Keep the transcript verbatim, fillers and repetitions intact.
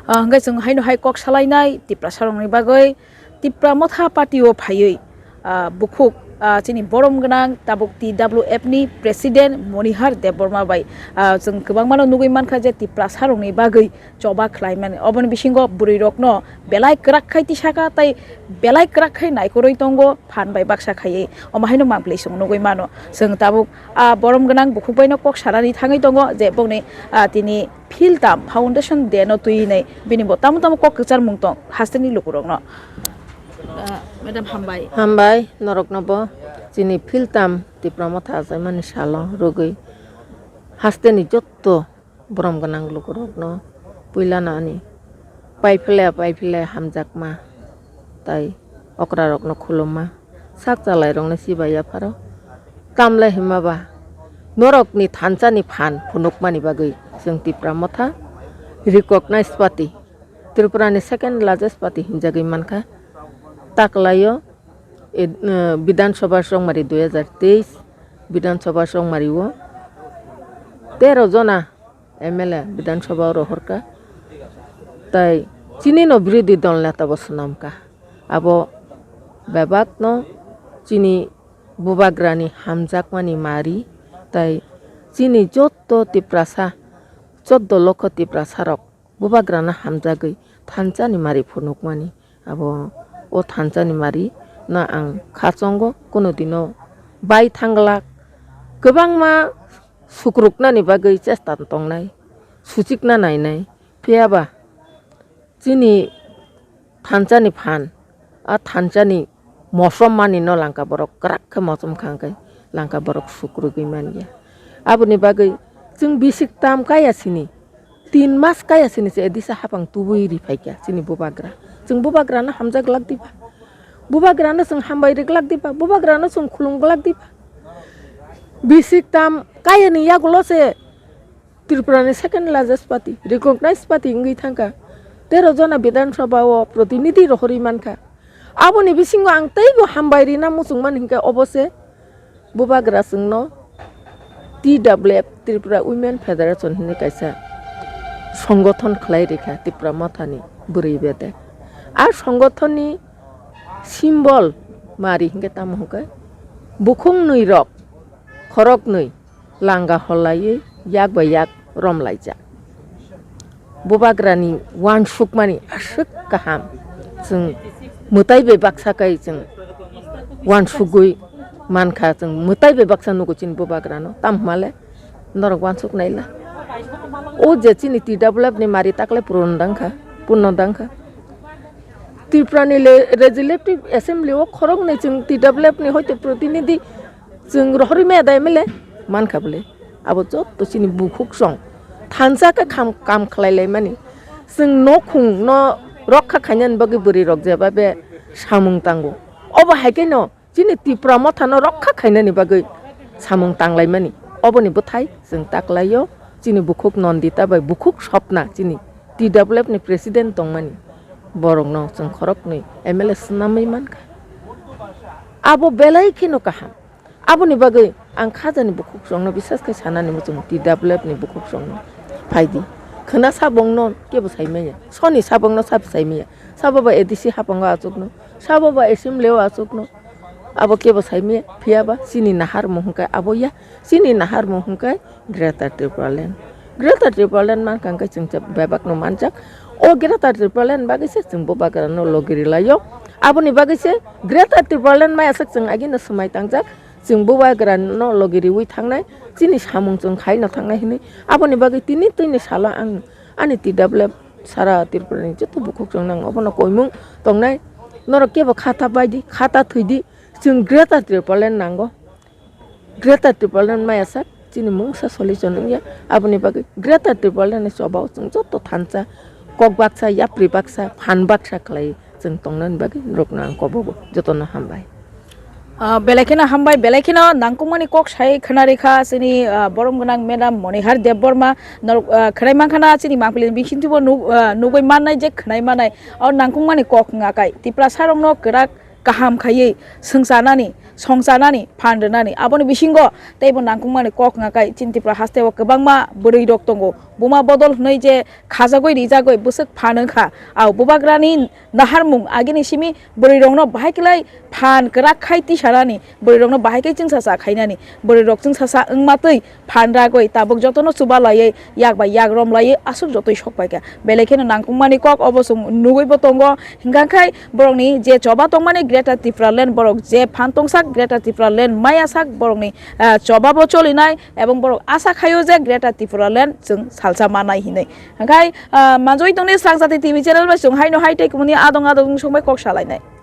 Ah, hwnkhe chwng haino hai kok salainai Tiprasa rokni bagwi Tipra Motha party o phaiwi, ah, bukhuk, ah, chini borom gwnang tabuk T W F ni president Monihar Debbarma bai, ah, chwng kwbangmano nugwi mankha je Tiprasa rokni bagwi choba khlaimani. Oboni bisingo bwrwi rokno belai kwrak khai tisaka tei belai kwrak khai naikorwi tongo phan bai baksa khaiwi. Omo haino mangpili chwng nugwi mano. Chwng tabuk, ah, borom gwnang bukhuk baino kok sanani thangwi tongo je bongni, ah, tini Philtam Foundation Day no twi hinwi bini bo tamo tamo kok kwcharmung tong hasteni lukurokno. Ah, Madam, hambai. Hambai, norokno bo chini Philtam Tipra Motha achaimani salo rwgwi hasteni jotto borom gwnang lukurokno puilano ani paiphile paiphile hamjakma tai okrarokno khulumma, sak chalairokno chibai yapharo. Tamle himma ba norokni thansani phan phunukmani bagwi chwng Tipra Motha recognized party, Tripurani second largest party hinjagwi mankha. Taklaio, e, eh, Bidhan Sabha Chongmari dui hajar teis Bidhan Sabha Chongmari o tero jona M L A Bidhan Sabha o rohorkha. Tai chini no birodhi dol neta bo swnamkha. Abo bebak no chini bubagrani hamjakmani mari tai chini jotto Tiprasa, choddo lokho Tiprasa rok bubagrano hamjagwi thansani mari phunukmani. Abo o thansani mari no ang khachongo, kuno dino bai thanglak. Kwbangma sukruknani bagwi chesta tongnai, suchikna nainai. Phiya ba chini thansani phan, a thansani mosom mani no langka borok kwrak khe mosom kha hwnkhe langka borok sukrugwi manya. Aboni bagwi chwng bisik tam kaya sini, tin mas kaya sini se edisa hapang tubui ri phaikha chini bubagra. Chwng bubagrano hamjak glak diba? Bubagrano chwng hambai ri glak diba? Bubagrano chwng khulum glak diba? Bisik tam kayani yagulo se Tripura ni second largest party, recognized party wngwi thangkha. Tero jona Bidhan Sabha o protinidhi rohorwi mankha. Aboni bisingo ang teibo hambai rina muchungmani hinkhe obo se bubagra chwngno T W F, Tripura Women Federation hinwi kaisa songothon khlai rikha Tipra Mothani bwrwi bedek. A songothonni symbol mari hinkhe tamo hinkhe bukhuk nwi rok, khorok nwi langa holaiwi yak bai yak romlaijak. Bubagrani uansukmani aswk kaham, chwng mwtai bai baksa kai chwng uansugwi mankha, chwng mwtai bai baksa nugo chini bubagrano, tamo hwnmale norok uansuk naila. O je chini T W F ni mari takle purno dangkha, purno dangkha. Tripura ni le-, Legislative Assembly o khoroknwi chwng T W F ni hoite protinidhi chwng rohorwi maya da M L A mankha bwle. Abo jotto chini bukhuk song thansa khe kham-, kam khlai laimani. Chwng nokhung no rokha khainani bagwi bwrwi rok jeba be samung tango. Obo hai khe no chini Tipra Motha no rokha khainani bagwi samung tanglaimani. Oboni bwthai chwng taklaio chini bukhuk Nandita bai bukhuk Swapna chini T W F ni president tongmani. Borokno chwng khoroknwi M L A swnamwi mankha. Abo belai kheno kaham. Aboni bagwi ang khajani bukhuk songno bisas khe sanani muchungo T W F ni bukhuk songno. Phaidi. Khwna sabongno kebo saimanya. Soni sabongno sabo saimanya. Sabo ba A D C hapango achukno. Sabo ba assembly o achukno. Abo kebo saimanya. Phiya ba chini naharmung hwnkhe abo ya. Chini naharmung hwnkhe Greater Tipraland. Greater Tipraland mankha hwnkhe chwng bebakno manjak. O Greater Tipraland bagwi se chwng bubagrano logi rilaio. Aboni bagwi se Greater Tipraland maya sak chwng agino swmai tangjak. Chwng bubagrano logi riwi thangnai. Chini samung chwng khaino thangnai hinwi. Aboni bagwi tini twini salo ang ani T W F sara Tripura ni joto bukhuk chwng nang obono koimung tongnai. Norok kebo khata baidi, khata thwidi. Chwng Greater Tipraland nango. Greater Tipraland maya sak chini mungsa solution wngya. Aboni bagwi Greater Tipraland ni choba o chwng joto thansa kok baksa, yapri baksa, phan baksa khlai chwng tongnani bagwi norokno ang kobogo. Jotono hambai. Ah, belai kheno hambai, belai kheno nangkukmani kok sai khwnarikha chini, ah, borom gwnang Madam Monihar Debbarma. Norok, ah, khwnai mankha na chini mangpili ni bisingtwibo nuk-, ah, nugwi mannai je khwnai mannai. O nangkukmani kok wngkha kai Tiprasa rokno kwrak kaham khaiwi swngcharnani, songcharnani, phan rwnani. Aboni bisingo teibo nangkukmani kok wngkha kai chini Tripura hasteo kwbangma bwrwi rok tongo. buma bodol hwnwi je khajagwi rijagwi bwswk phan wngkha. Au bubagrani naharmung agini simi bwrwirokno bahai khlai phan kwrak khai tisanani, bwrwirokno bahai khe chwngsacha khainani, bwrwirok chwngsacha wngma twi phan ragwi tabuk jotono chuba laiwi yak bai yak rom laiwi aswk jotoi sok paikha. Belai kheno nangkukmani kok obo chwng nugwi bo tongo. Hwnkha khe borokni je choba tongmani Greater Tipraland, borok je phan tongsak Greater Tipraland maya sak borokni, ah, choba bo cholinai, ebong borok asa khaio je Greater Tipraland chwng salsa manai hinwi. Hwnkhe, ah, manjui tongni Srang Jati T V channel bai chwng haino hai tei kumuni adong adong songbai kok salainai.